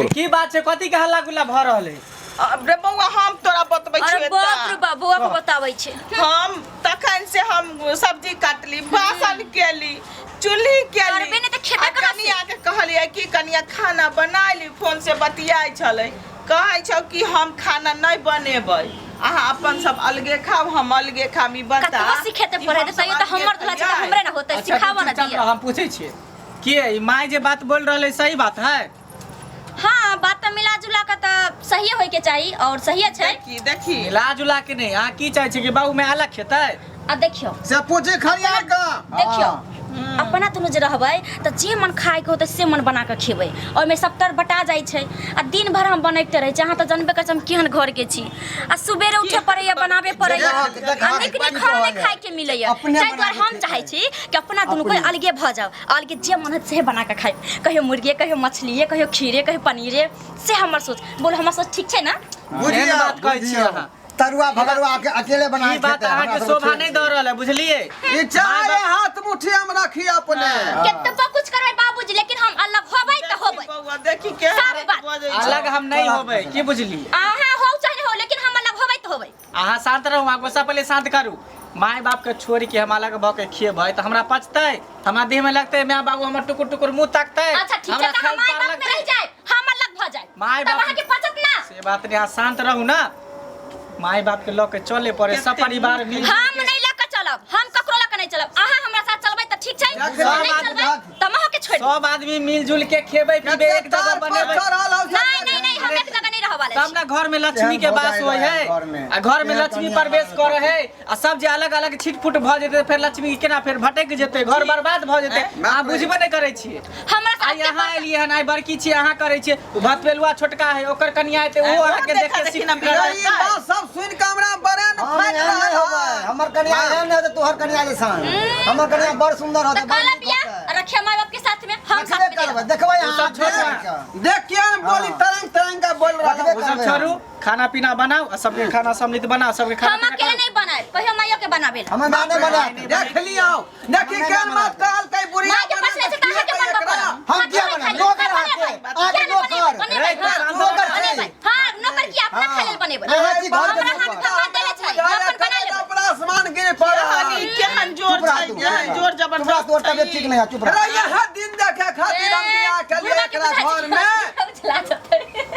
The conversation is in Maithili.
की बात छै, कथी के हल्ला गुल्ला भऽ रहल है? अब रे बौआ, हम तोरा बतबै अरे छियौ। बाप रे बाप, बौआ के बताबै छै। हम तखन से हम सब्जी काटली, बासन केली, चूल्ही केली। करबे नहि तऽ खेबे आ कहाँ से? कनिया के कहलियै कि कनिया खाना बना ली, फोन से बतियाइ छलै। कहै छौ कि हम खाना नहि बनेबै, अहाँ अपन सब अलगे खाउ, हम अलगे खाम। ई बता, कतबो सिखेतै ई पढ़ेतै हमसब तैयो तऽ अलगे हमर दुल्हा छै तऽ खइयै? हमरे ने होतै। अच्छा, सिखाबऽ ने चुपचाप दिअ। रह, हम पूछै छियै के ई माय जे बात बोल रहल है सही बात है? हाँ, बात तऽ मिला जुला के तऽ सहिए होय के चाही और सहिए छै। देखी देखी। मिला जुला के नहीं, अहाँ की चाहै छी कि बाबू में अलग खेतै? आ देखियौ। से पूछी खरियार का। देखियौ, अपना दुनू जे रहबै तऽ जे मन खायके होतै से मन बना कऽ खेबै, ओहिमे सबतर बटा जाइ छै। आ दिन भरि हम बनबिते रहै छी। अहाँ तऽ जानबे करै छी हम केहन घरके छी। आ सुबेरे उठे पड़ैया, बनाबे पड़ैया। देख, आ नीक नीक खाना नहि खायके मिलैया। अपने ताहि दुआरे बनाके हम चाहै छी कि अपना दुनू कोइ अलगे भऽ जाउ, अलगे जे मन होत से बना कऽ खाइ, कहियो मुर्गे, कहियो मछलिए, कहियो खीरे, कहियो पनीरे। से हमर सोच। बोलो, हमर सोच ठीक छै ने? एहन बात कहै छी अहाँ? तरुआ भगरुआ के अकेले बना ई बात अहाँके शोभा नहीं दऽ रहल है, बुझलियै? ई चाहे हाथ मुट्ठी हम रखी अपने। केतबो कुछ करबै बाबूजी, लेकिन हम अलग होबै तऽ होबै। बौआ, देखी के साफ बात। बजै छै। अलग हम नहीं होबै, की बुझलियै? अहाँ हो चाहे नहि हो, लेकिन हम अलग होबै तऽ होबै। अहाँ शांत रहू, अहाँ गुस्सा पहिले शांत करू। माय बाप के छोड़ के हम अलग भऽ के खेबै तऽ हमरा पचतै? हमरा देह में लगतै? माय बाबू हमर टुकुर टुकुर मुंह ताकतै? अच्छा ठीक छै, हमरा तऽ खायल हम माय पार बाप में लगतै? रहि जाए, हम अलग भऽ जाए, माय तब बाप- अहाँके पचत ना? से बात नहीं, अहाँ शांत रहू ना। माय बाप के लऽ के चले पड़े, सब परिवार मिल हम नहीं लऽ के चलब, हम ककरो लऽ के नहीं चलब। अहाँ हमरा साथ चलबै तऽ ठीक छै, देख, नहीं देख, चलबै तऽ हम अहाँके छोड़ि देब। सब आदमी मिलजुल के खेबै पीबै, एक जगह बनेबै। नहीं नहीं नहीं, हम एक जगह नहीं रहऽ वाला तब छी। ना घर में लक्ष्मी के तेहन भऽ वास जाइ होइ रहै है। घर में। आ घर में तेहन लक्ष्मी कनिया प्रवेश बनल करे है, आ सब जे अलग अलग छिट फुट भऽ जेतै, फेर लक्ष्मी केना फेर भटक जेतै, घर बर्बाद भऽ जेतै। अहाँ बुझबे नहि करै छियै। हमरा साथ आइ अहाँ एलियै हन, आइ बड़की छियै, अहाँ करै छियै। ओ भतबेलुआ छोटका है, ओकर कनिया एतै, ओहो अहाँके देख के सीख ना करतै। ई बात सब सुनि के हमरा बड़े न हम फाटि एहन रहल नहि होबै। है। हमर कनिया एहन नहि होतै तोहर कनिया जैसन। हमर कनिया बड़ सुंदर होतै, तऽ बड़ कहला नीक बियाह होतै। रखिए माय बाप के साथ में, हम साथ रखबे में नहीं करबै, रहब। देखबै अहाँ सब छोड़ू। देख देख के बोली तरंग तरंग के बोल रहल रखबे ओ सब करबै छोड़ू, हम। खाना पीना बनाओ आ सबके खाना सम्मिलित बनाओ, सबके खाना हम पीना अकेले खाओ। नहीं बनाए, कहियो माइयो के बनाबे ला। हमर माय नहि बनायत। देख लियौ, देखी हम नहि केहन बात बनायब। कहलकै बुढ़िया। माय के पास रहै छै तऽ अहाँके बनबऽ पड़त। हम किया खाली बनायब? नौकर बनेबै। अहाँके, अहाँके किया नहि नौकर। बनेबै? रे, बनेबै, हाँ। नौकर छै। बनेबै। हाँ, नौकर किया? अपना खाय लेल बनेबै। अहाँ छी घर के हमरा हाथ नौकर। भगवान देले छै, हम अपन बना लेबै। अपना आसमान गिर पड़ल। केहन ई केहन जोर चुप रह छै, तू। केहन जोर चुप रह, तोहर जबरदस्त तबियत ठीक छै। नहि है, चुप रह। रे, यह दिन देखे खातिर हम बियाह केलियै बुढ़बा के एकरा बुझाइ छै घर में।